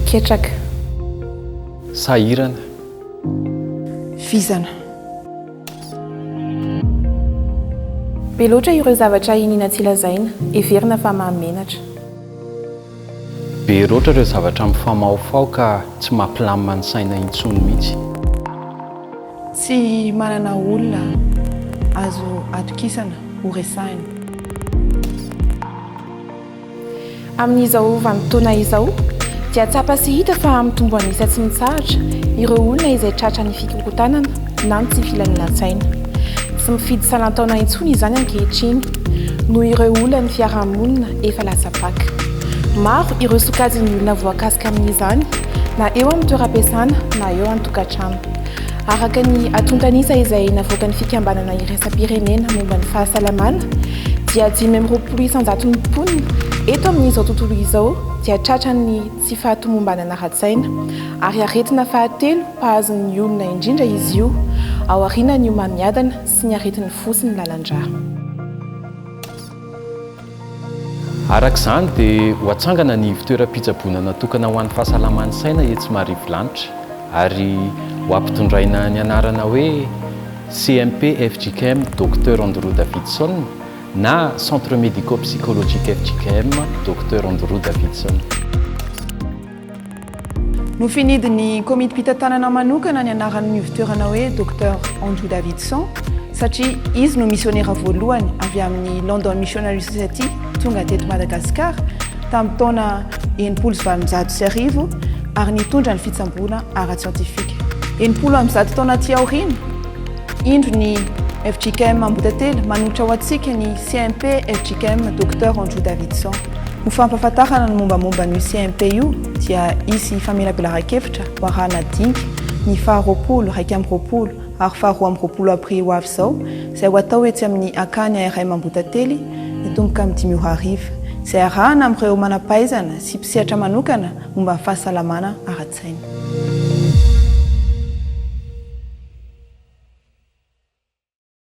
Ketraka. Sahirana. Vizana. Be loatra ireo zavatra iniana tsy lazaina, heverina fa mahamenatra. Be loatra ireo zavatra mifamahofaho ka tsy mampilamina ny saina intsony mihitsy. Tsy manana olona azo atokisana ho resahina. Amin'izao vanim-potoana izao dia tsapa sy hita fa mitombo an'isa tsy mitsahatra ireo olona izay tratran'ny fikorontanana na ny tsy filaminan-tsaina. Tsy mifidy salan-taona intsony izany ankehitriny noho ireo olan'ny fiarahamonina efa latsa-paka. Maro ireo sokajin'ny olona voakasika amin'izany na eo amin'ny toeram-piasana na eo an-tokantrano. Araka ny atontan'isa izay navoakan'ny fikambanana iraisam-pirenena momba ny fahasalamana dia 25 isan-jaton'ny mponina eto amin'izao tontolo izao dia tratran'ny tsy fahatomombanana ara-tsaina ary aretina fahatelo mpahazo ny olona indrindra izy io aorianan'ny homamiadana sy ny aretin'ny fo sy ny lalan-drà. Araka izany dia ho atsangana ny ivon-toeram-pitsaboana natokana ho an'ny fahasalaman'ny saina etsy Marivolanitra ary ho ampitondraina ny anarana hoe CMP fjkm Docteur Andrew Davidson na Centre Médico-Psychologique fjkm Docteur Andrew Davidson. Nofinidin'ny komitim-pitantanana manokana ny anaran'ny ivon-toerana hoe Docteur Andrew Davidson satria izy no misionera voalohany avy amin'ny London Missionary Society tonga teto Madagasikara tamin'ny taona 1860 ary nitondra ny fitsaboana ara-tsiantifika. 160 taona aty aoriana, indro ny fjkm Ambohitately manolotra ho antsika ny CMP fjkm Docteur Andrew Davidson. Ho fampahafantarana ny mombamomba an'io CMP io dia hisy famelabelaran-kevitra ho arahana dinika ny faha 20, 21 ary faha 22 aprily ho avy izao izay ho atao etsy amin'ny Akany ARM Ambohitately mitomboka amin'ny dimy ora hariva izay arahana amin'ireo manam-pahaizana sy mpisehatra manokana momba ny fahasalamana ara-tsaina.